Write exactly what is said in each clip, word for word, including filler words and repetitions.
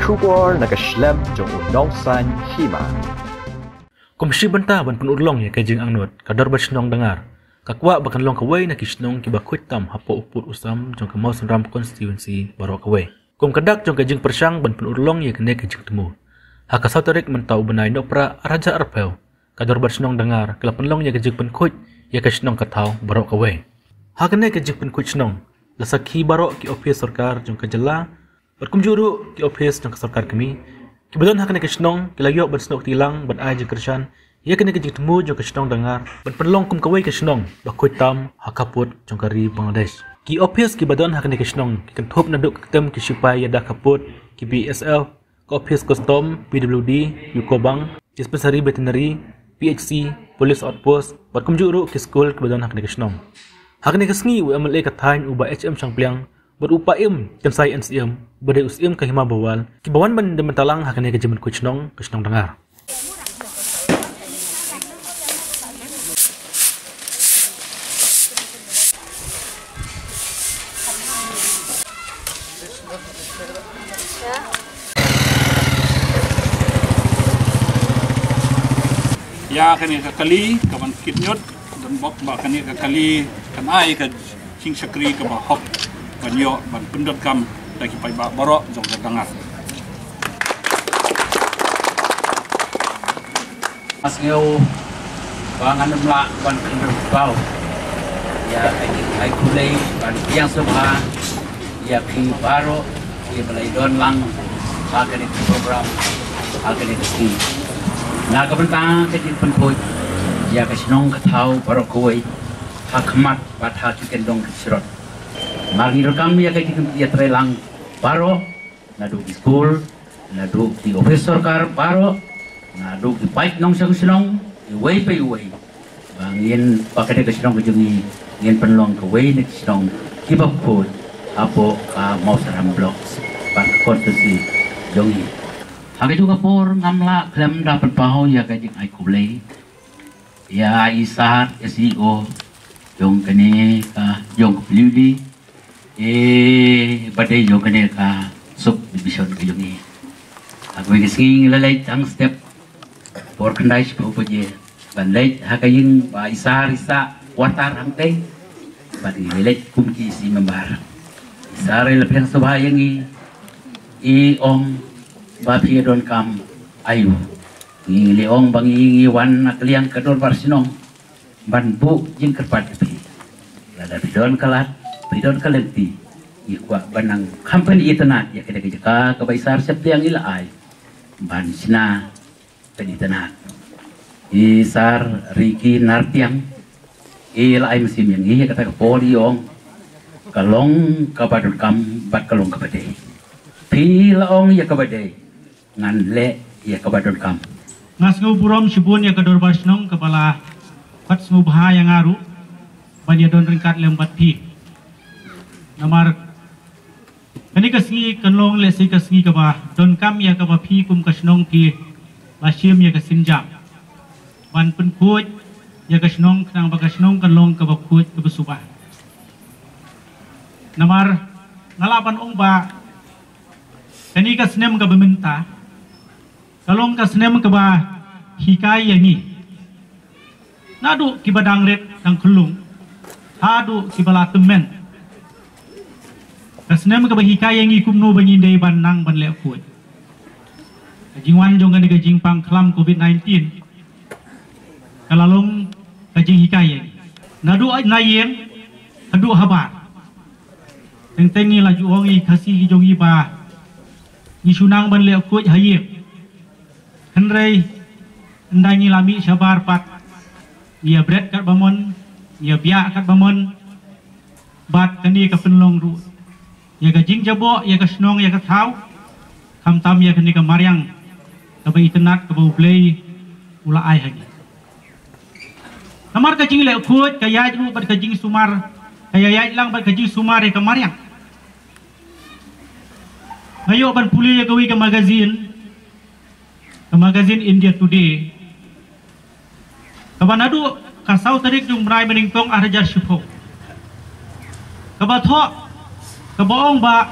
Khubor na ka shlem jong u nongsan hima. Kum shi bynta ban pynurlong ïa ka jingangnud, ka Dorbar Shnong Dangar ka kwah ba kan long kawei na ki shnong kiba khuid tam hapoh u pud u sam jong ka Mawsynram constituency baroh kawei. Kum ka dak jong ka jingpyrshang ban pynurlong ïa kane ka jingthmu, ha ka saw tarik mynta u bnai Nohprah arhajar arphew, ka Dorbar Shnong Dangar ka la pynlong ïa ka jingpynkhuid ïa ka shnong ka thaw baroh kawei. Ha kane ka jingpynkhuid shnong la sakhi baroh ki ophis sorkar jong ka jylla bad kumjuh ruh ki ophis jong ka sorkar kmie. Kiba don ha kane ka shnong ki la ïoh ban snoh kti lang ban ai jingkyrshan ïa kane ka jingthmu jong ka shnong Dangar ban pynlong kum kawei ka shnong ba khuid tam ha ka pud jong ka ri Bangladesh. Ki ophis kiba don ha kane ka shnong ki kynthup naduh ka ktem ki shipai ïada ka pud, ki B S F, ka ophis custom, P W D, ïuh kobang, dispensary veterinary, P H C, police outpost bad kumjuh ruh ki skul kiba don ha kane ka shnong. Ha kane ka sngi u M L A ka thaiñ u Bah H M Shangpliang bad u Paiem Kynsai N C M, ba dei u Syiem ka Hima Bawal, kiba wan ban da mynta lang ha kane ka jingpynkhuid shnong ka shnong Dangar. Ïa kane ka kali ka ban kit ñiut, don bok ba kane ka kali kan ai ka jingshakri kaba hok ban ïoh ban pyndonkam da ki paidbah baroh jong ka Dangar. Nga sngew ba ngan ym lah ban kynduh baw ïa ka jingkhublei, khublei ban pdiang sngewbha ïa phi baroh kiba la ïadon lang ha kane ka program ha kane ka sngi. Na ka bynta ka jingpynkhuid ïa ka shnong ka thaw baroh kawei ha khmat bad ha ki kyndong ki jrot. Mar ngi ruh kam ïa ka jingïatreilang baroh, naduh ki skul, naduh ki ophis sorkar baroh, naduh ki paid nongshong shnong iwei pa iwei, ba ngin, ba ka dei ka shnong ka jong ngi, ngin pynlong kawei na ki shnong kiba khuid hapoh ka Mawsynram Block bad ka constituency jong ngi. Ha kajuh ka por ngam lah khlem da pynpaw ïa ka jingai khublei ïa i Sar, i C E O jong kane ka, jong ka P W D, eh, ba dei jong kane ka sub division ka jong ngi. Ha kawei ka sngi ngi la leit tang step por khyndai shiphew baje ban leit ha ka ïing ba i Sar i sah quarter hangtei, bad ngi la leit kum ki shi member. I Sar i la pdiang sngewbha ïa ngi, i ong ba phi ïa donkam aïu. Ngi la ong ba ngi, ngi wan na ka liang ka dorbar shnong ban buh jingkyrpad ïa phi. Lada phi don ka lad, phi don ka lynti, ngi kwah ban nang kham pynitynnad ïa kane ka jaka kaba i Sar Sheptiang i la ai ban shna pynitynnad. I Sar Ricky Nartiang i la ai mynsiem ïa ngi ïa kata ka por, i ong ka long kaba donkam bad ka long kaba dei. Phi la ong ïa kaba dei, ngan leh ïa kaba donkam. Nga sngew burom shibun ïa ka dorbar shnong kaba la pat sngewbha ïa nga ruh ban ïa don ryngkat lem bad phi. Namar kane ka sngi kan long lehse ka sngi kaba donkam ïa kaba phi kum ka shnong phi la shim ïa ka sienjam ban pynkhuid ïa ka shnong, khnang ba ka shnong kan long kaba khuid kaba suba. Namar nga lah ban ong ba kane ka snem kaba mynta ka long ka snem kaba hikai ïa ngi naduh kiba dang rit dang khyllung haduh kiba la tymmen. Ka snem kaba hikai ïa ngi kumno ba ngin dei ban nang ban leh khuid. Ka jingwan jong kane ka jingpang khlam covid nineteen ka la long ka jinghikai ïa ngi naduh na ïing haduh habar. Teng teng ngi la ju ong, i Khasi ki jong ngi, ba ngi shu nang ban leh khuid ha ïing. Hynrei ynda ngi la mih shabar pat, ngi ïa bret katba mon, ngi ïa biah katba mon. Bad kane ka pynlong ruh ïa ka jingjaboh ïa ka shnong ïa ka thaw, khamtam ïa kane ka mariang kaba itynnad kaba U Blei u la ai ha ngi. Namar ka jingleh khuid ka ïaid ruh bad ka jingsumar, ka ïa ïaid lang bad ka jingsumar ïa ka mariang. Nga ïoh ban pule ïa kawei ka magazine, ka magazine India Today, kaba naduh ka saw tarik jong u bnai Mynnyngkong arhajar shiphew, kaba thoh, kaba ong ba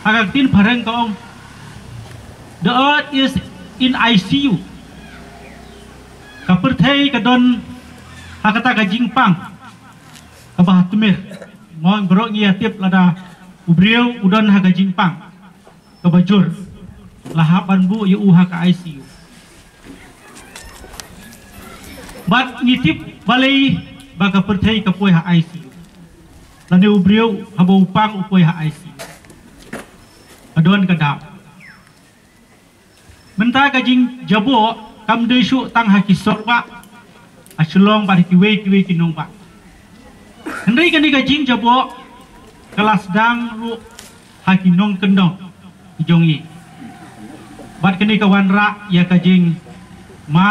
ha ka ktien phareng ka ong, The earth is in I C U. Ka pyrthei ka don ha kata ka jingpang kaba ha tmir. Mo, baroh ngi ïa tip lada u briew u don ha ka jingpang kaba jur, la hap ban buh ïa u ha ka I C U. Bad ngi tip balei ba ka pyrthei ka poi ha I C U. Lane u briew haba u pang u poi ha I C U. Ka don ka daw. Mynta ka jingjaboh kam dei shuh tang ha ki sor bah, ha Shillong bad ha kiwei kiwei ki nongbah. Hynrei kane ka jingjaboh ka la sdang ruh ha ki nongkyndong ki jong ngi. Bad kane ka wanrah ïa ka jingma,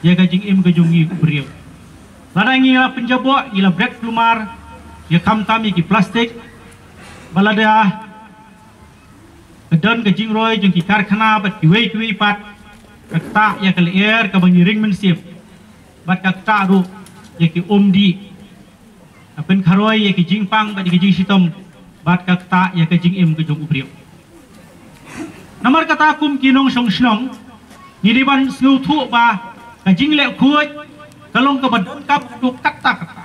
ïa ka jingim ka jong ngi u briew. Lada ngi la pynjaboh, ngi la bret kulmar ïa khamtam ïa ki plastik, ba lada ka don ka jingroi jong ki karkhana bad kiwei kiwei pat, ka ktah ïa ka lyer kaba ngi ring mynsiem, bad ka ktah ruh ïa ki umdih, ka pynkharoi ïa ki jingpang bad ïa ki jingshitom, bad ka ktah ïa ka jingim ka jong u briew. Namar kata kum ki nongshong shnong, ngi dei ban sngewthuh ba ka jingleh khuid ka long kaba donkam haduh katta katta.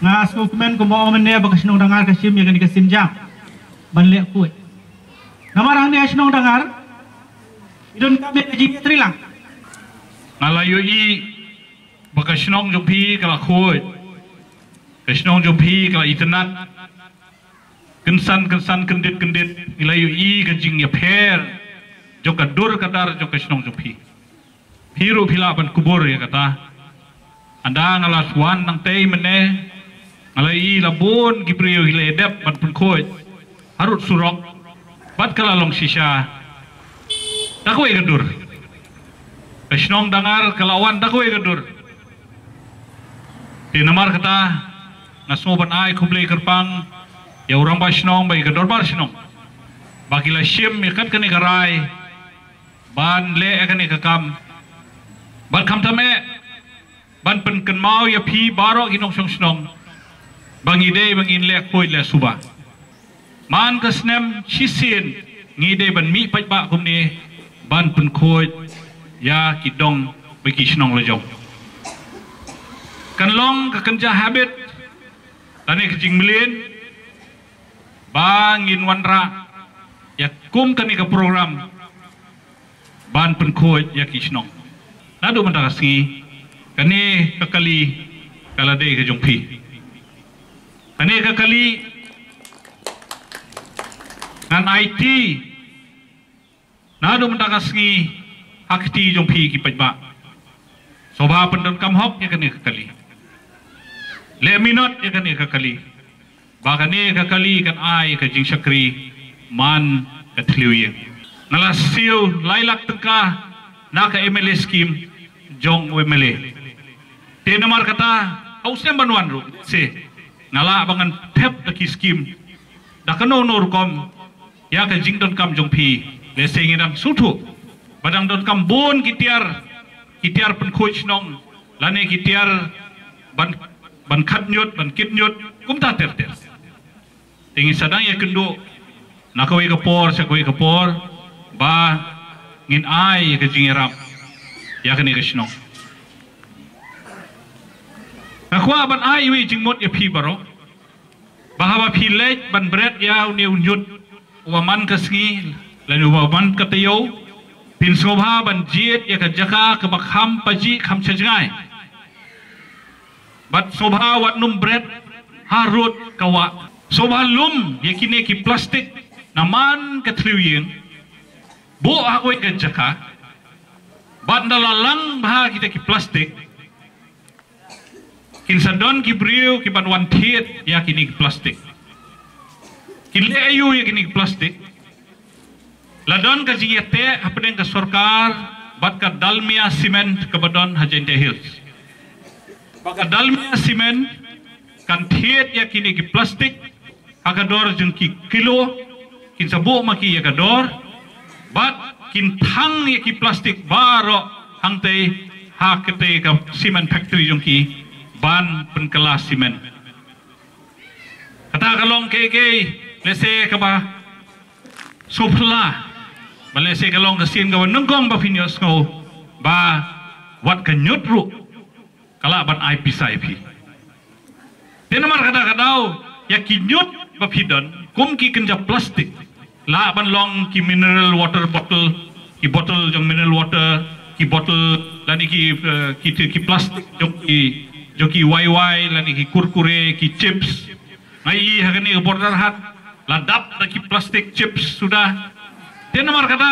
Nga sngewkmen kumba ong mynne ba ka shnong Dangar ka shim ïa kane ka sienjam ban leh khuid. Namar hangne ha shnong Dangar i donkam ïa ka jingïatreilang. Nga la ïohi ba ka shnong jong phi ka la khuid, ka shnong jong phi ka la itynnad. Kynsan kynsan, kyndit kyndit, ngi la ïohi ka jingïapher jong ka dur ka dar jong ka shnong jong phi. Phi ruh phi lah ban kubur ïa kata. Haba nga la wan nangtei mynne, nga la ïohi la bun ki briew ki la ïadep ban pynkhuid harud surok, bad ka la long shisha da kawei ka dur. Ka shnong Dangar ka la wan da kawei ka dur. Te namar kata nga sngew ban ai khublei kyrpang ïa u rangbah shnong bad ïa ka dorbar shnong ba ki la shim ïa kat kane ka rai ban leh ïa kane ka kam. Bad khamtam eh ban pynkynmaw ïa phi baroh ki nongshong shnong ba ngi dei ba ngin leh khuid leh suba. Man ka snem shisien ngi dei ban mih paidbah kumne ban pynkhuid ïa ki dong bad ki shnong la jong. Kan long ka kynja habit lane ka jingmlien ba ngin wanrah ïa kum kane ka program ban pynkhuid ïa ki shnong. Naduh mynta ka sngi kane ka kali ka la dei ka jong phi. Kane ka kali ngan aiti naduh mynta ka sngi ha kti jong phi ki paidbah. Sngewbha pyndonkam hok ïa kane ka kali. Leh minot ïa kane ka kali. Ba kane ka kali kan ai ka jingshakri man ka thliew ïing. Nga la siew lai lak tyngka na ka M L A scheme jong u M L A. Te namar kata ha u snem ban wan ruh se nga lah ba ngan thep da ki scheme da kano kano rukom ïa ka jingdonkam jong phi. Lehse ngi dang sngewthuh ba dang donkam bun ki tiar, ki tiar pynkhuid shnong lane ki tiar ban, ban khatñiut, ban kitñiut, kumta ter ter. Te ngin sa dang ïakynduh na kawei ka por sha kawei ka por ba ngin ai ïa ka jingïarap ïa kane ka shnong. Nga kwah ban ai iwei i jingmut ïa phi baroh ba haba phi leit ban bret ïa une u ñiut uba man ka sngi lane uba man ka taïew, phin sngewbha ban jied ïa ka jaka kaba kham pajih kham shajngai. Bad sngewbha wat nym bret harud ka wah. Sngewbha lum ïa kine ki plastik na man ka thliew ïing, buh ha kawei ka jaka. Bad ynda la lang bha kita ki plastik, kin sa don ki briew ki ban wan thied ïa kine ki plastik. Kin leh aïu ïa kine ki plastik? La don ka jingïateh hapdeng ka sorkar bad ka Dalmia Cement kaba don ha Jaintia Hills. Ba ka Dalmia Cement kan thied ïa kine ki plastik ha ka dor jong ki kilo, kin sa buh ma ki ïa ka dor, bad kin thang ïa ki plastik baroh hangtei ha katei ka cement factory jong ki ban pynkylla cement. Kata ka long kaei kaei lehse kaba Sngewphylla ba lehse ka long ka sien kaba nyngkong ba phin ïohsngew ba wat ka ñiut ruh ka lah ban ai pisa ïa phi. Te namar kata ka daw ïa ki ñiut ba phi don kum ki kynja plastik, lah ban long ki mineral water bottle, ki bottle jong mineral water, ki bottle lane ki, eh, ki, ki plastik jong ki, jong ki wai wai lane ki kurkure, ki chips. Nga ïohi ha kane ka border hack la dap da ki plastik chips suda. Te namar kata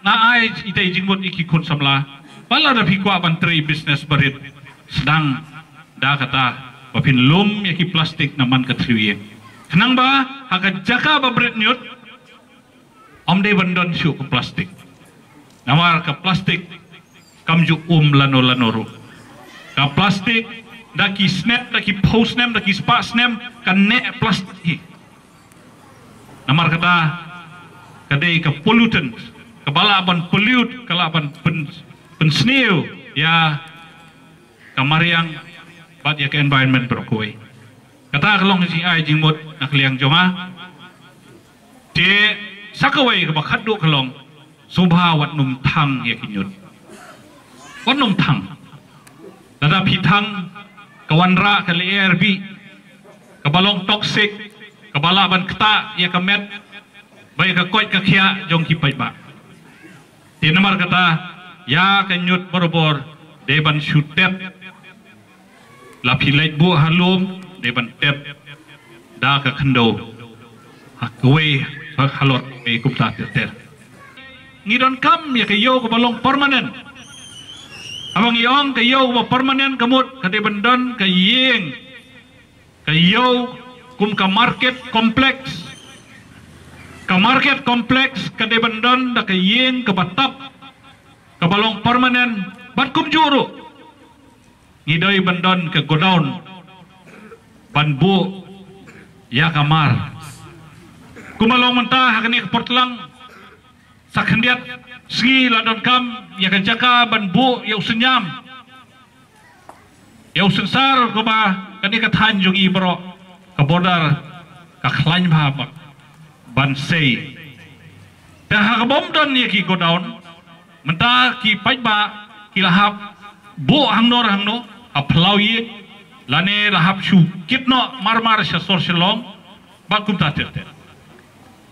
nga ai ita i jingmut ïa ki khun samla ba lada phi kwah ban trei business barit, sdang da kata ba phin lum ïa ki plastik na man ka thriew ïing. Khnang ba ha ka jaka ba bret ñiut, ym dei ban don shuh ka plastik. Namar ka plastik kam ju um lano lano ruh. Ka plastik da ki snem, da ki phew snem, da ki spah snem kan neh plastik hi. Namar kata ka dei ka pollutant, ka ba lah ban pollute, ka lah ban pyn, pynsniew ïa ka mariang bad ïa ka environment baroh kawei. Kata ka long ka jingai jingmut na ka liang jong nga. Te sa kawei kaba khatduh ka long, sngewbha wat nym thang ïa ki ñiut. Wat nym thang. Lada phi thang, ka wanrah ka lyer bih, kaba long toxic, kaba lah ban ktah ïa ka met bad ïa ka koit ka khiah jong ki paidbah. Te namar kata ïa ka ñiut barabor dei ban shu tep. La phi leit buh ha lum dei ban tep da ka khyndew ha kawei, ha halor kawei kumta ter ter. Ngi donkam ïa ka ïew kaba long permanent. Haba ngi ong ka ïew kaba permanent ka mut ka dei ban don ka ïing, ka ïew kum ka market complex. Ka market complex ka dei ban don da ka ïing kaba tap, kaba long permanent, bad kumjuh ruh ngi dei ban don ka godown ban buh ïa ka mar. Kumba long mynta ha kane ka por tlang, sa khyndiat sngi la donkam ïa ka jaka ban buh ïa u synñiam, ïa u synsar, kumba kane ka thaiñ jong ngi baroh ka border ka khlaiñ bha bad ban sei. Te ha kaba ym don ïa ki godown, mynta ki paidbah ki la hap buh hangno hangno, ha phyllaw ïing, lane la hap shu kit noh mar mar sha sor Shillong bad kumta ter ter.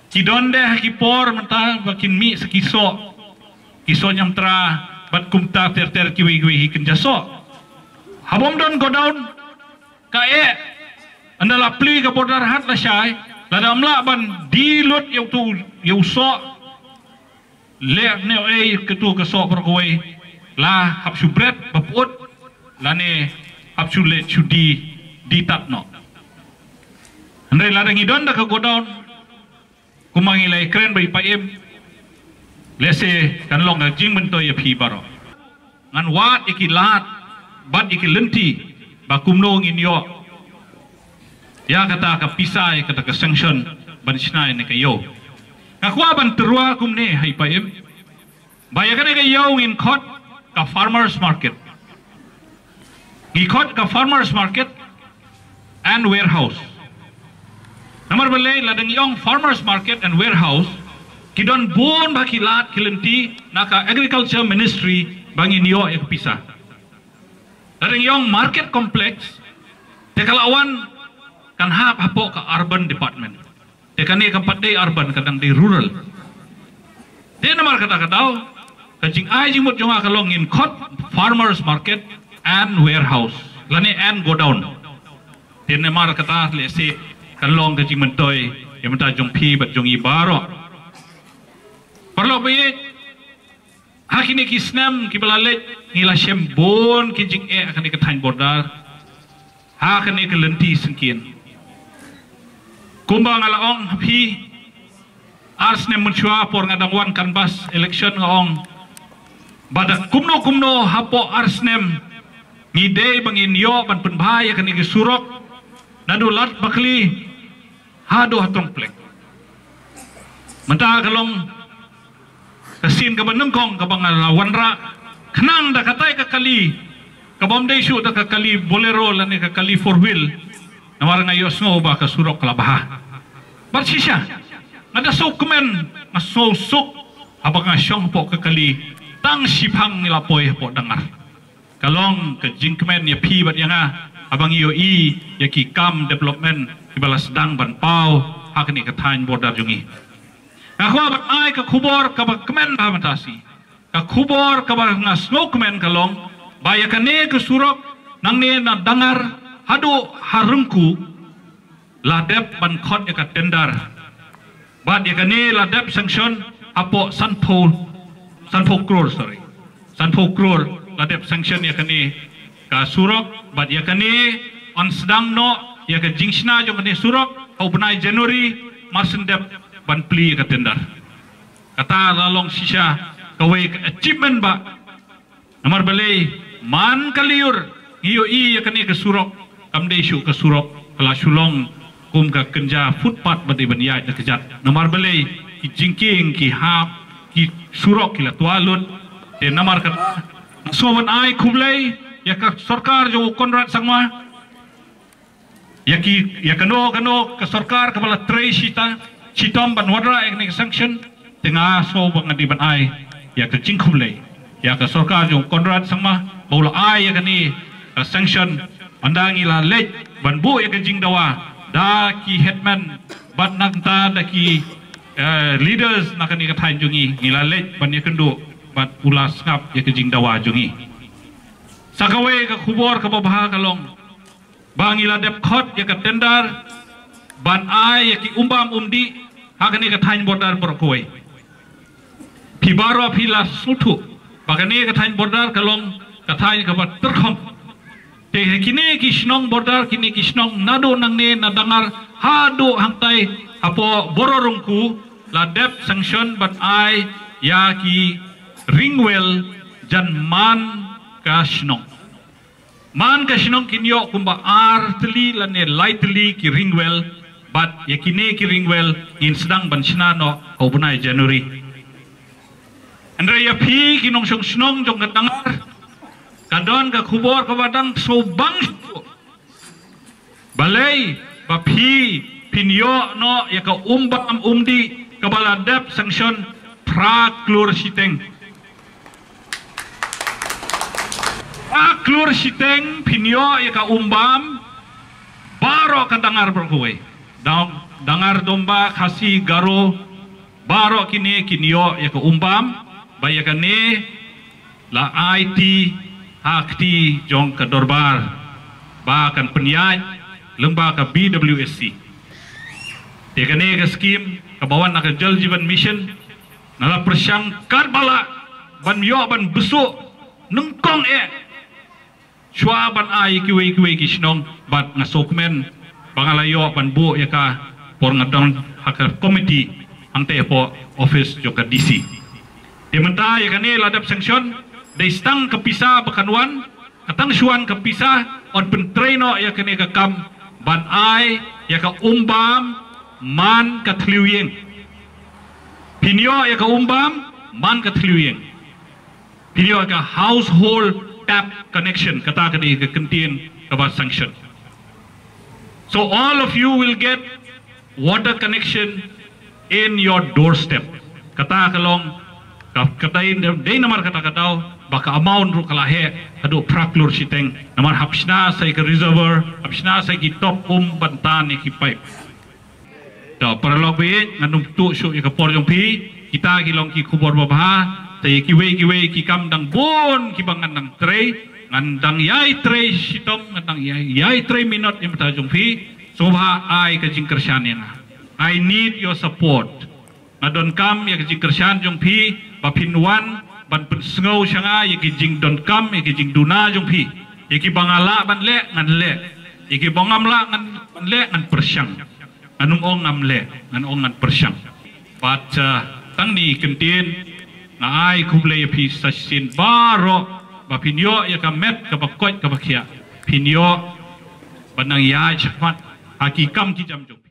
Ki don de ha ki por mynta ba kin mih sa ki soh, ki soh ñiamtra bad kumta ter ter, kiwei kiwei ki kynja soh. Haba ym don godown, ka eh, ynda la plie ka border hack lashai, lada ym lah ban die lut ïa uto, ïa u soh, leh ne ei katu ka soh baroh kawei, la hap shu bret ba pyut, lane hap shu leit shu die, die tad noh. Hynrei lada ngi don da ka godown, kumba ngi la ïakren bad i Paiem, lehse kan long ka jingmyntoi ïa phi baroh. Ngan wad ïa ki lad bad ïa ki lynti ba kumno ngin ïoh ïa kata ka pisa, ïa kata ka sanction ban shna ïa kane ka ïew. Nga kwah ban tyrwa kumne ha i Paiem, ba ïa kane ka ïew ngin khot ka farmers market. Ngi khot ka farmers market and warehouse. Namar balei? Lada ngi ong farmers market and warehouse, ki don bun bha ki lad ki lynti na ka agriculture ministry ba ngin ïoh ïa ka pisa. Lada ngi ong market complex, te ka la wan kan hap hapoh ka urban department. Te kane kam pat dei urban, ka dang dei rural. Te namar kata ka daw, ka jingai jingmut jong nga ka long ngin khot farmers market and warehouse, lane and godown. Te namar kata lehse kan long ka jingmyntoi ïa mynta jong phi bad jong i baroh. Paralok baieit, ha kine ki snem kiba la leit ngi la shem bun ki jingeh ha kane ka thaiñ border, ha kane ka lynti syngkien. Kumba nga la ong ha phi, ar snem mynshuwa por nga dang wan canvass election nga ong ba da kumno kumno hapoh ar snem ngi dei ba ngin ïoh ban pynbha ïa kane ka surok naduh Ladbakli haduh ha Tongplek. Mynta ka long ka sien kaba nyngkong kaba nga la wanrah, khnang da katai ka kali kaba ym dei shuh da ka kali Bolero lane ka kali four wheel, namar nga ïohsngew ba ka surok ka la bha. Bad shisha Nga da sngewkmen, nga sngewsuk haba nga shong hapoh ka kali, tang shiphang ngi la poi hapoh Dangar. Ka long ka jingkmen ïa phi bad ïa nga haba ngi ïohi ïa ki kam development kiba la sdang ban paw ha kane ka thaiñ border jong ngi. Nga kwah ban ai ka khubor kaba kmen bha mynta shi. Ka khubor kaba nga sngewkmen ka long ba ïa kane ka surok nangne na Dangar haduh ha Rengku la dep ban khot ïa ka tender. Bad ïa kane la dep sanction hapoh sanphew, sanphew klur, sorry. Sanphew klur la dep sanction ïa kane ka surok, bad ïa kane yn sdang noh ïa ka jingshna jong kane surok ha u bnai January, mar shen dep ban plie ïa ka tender. Kata la long shisha kawei ka achievement ba. Namar balei, man ka lyiur ngi ïohi ïa kane ka surok kam dei shuh ka surok ka la shu long kum ka kynja footpath ba dei ban ïaid da kjat. Namar balei, ki jingkieng, ki hap, ki surok ki la tuah lut. Te namar kata nga sngewbha ban ai khublei ïa ka sorkar jong u Conrad Sangma. Ïa ki, ïa kano kano ka sorkar kaba la trei shita, shitom ban wanrah ïa kane ka sanction, te nga sngewbha nga dei ban ai ïa ka jingkhublei ïa ka sorkar jong Conrad Sangma ba u la ai ïa kane ka sanction. Ynda ngi la leit ban buh ïa ka jingdawa da ki headman bad nangta da ki, eh, leaders na kane ka thaiñ jong ngi, ngi la leit ban ïakynduh bad u la sngap ïa ka jingdawa jong ngi. Sa kawei ka khubor kaba bha ka long ba ngi la dep khot ïa ka tender ban ai ïa ki umbam umdih ha kane ka thaiñ border baroh kawei. Phi baroh phi la sngewthuh ba kane ka thaiñ border ka long ka thaiñ kaba tyrkhong. Te ha kine ki shnong border, kine ki shnong naduh nangne na Dangar haduh hangtai hapoh Bororungku la dep sanction ban ai ïa ki ringwel jan man ka shnong. Man ka shnong kin ïoh kumba ar tylli lane lai tylli ki ringwel, bad ïa kine ki ringwel ngin sdang ban shna noh ha u bnai January. Hynrei ïa phi ki nongshong shnong jong ka Dangar, ka don ka khubor kaba dang sngewbang shuh. Balei ba phi phin ïoh noh ïa ka umbam umdih kaba la dep sanction phra klur shiteng. Phra klur shiteng phin ïoh ïa ka umbam baroh ka Dangar baroh kawei. Dang-, Dangar domba, Khasi, Garo, baroh kine kin ïoh ïa ka umbam, ba ïa kane la ai ti ha kti jong ka dorbar ba kan pynïaid lyngba ka B W S C. Te kane ka skim kaba wan na ka Jal Jeevan Mission, nga la pyrshang katba lah ban ïoh ban bsuh nyngkong eh shuwa ban ai kiwei kiwei ki shnong, bad nga sngewkmen ba nga la ïoh ban buh ïa ka por nga don ha ka komiti hangta hapoh office jong ka D C. Te mynta ïa kane la dep sanction, dei tang ka pisa ba kan wan, ka tang shuwa ka pisa, yn pyntrei noh ïa kane ka kam ban ai ïa ka umbam man ka thliew ïing. Phin ïoh ïa ka umbam man ka thliew ïing. Phin ïoh ka household tap connection, kata ka dei ka kyntien kaba sanction. So all of you will get water connection in your doorstep. Kata ka long, ka, kata in dei namar kata ka daw ba ka amount ruh ka la heh haduh phra klur shiteng. Namar hap shna sa ïa ka reservoir, hap shna sa ïa ki top um ban tan ïa ki pipe. To, paralok baieit, ngan ym tuh shuh ïa ka por jong phi. Kita ki long ki khubor babha. Te ïa kiwei kiwei ki kam dang bun kiba ngan dang trei, ngan dang ïai trei shitom, ngan dang ïai, ïai trei minot ïa mynta jong phi. Sngewbha ai ka jingkyrshan ïa nga. I need your support. Nga donkam ïa ka jingkyrshan jong phi ba phin wan ban pynsngew sha nga ïa ki jingdonkam, ïa ki jingduna jong phi. Ïa kiba nga lah ban leh, ngan leh. Ïa kiba ngam lah ngan, ban leh, ngan pyrshang. Ngan ym ong ngam leh, ngan ong ngan pyrshang. Bad, uh, tang kine ki kyntien, nga ai khublei ïa phi sa shisien baroh ba phin ïoh ïa ka met kaba koit kaba khiah. Phin ïoh ban nang ïaid shakhmat ha ki kam ki jam jong phi.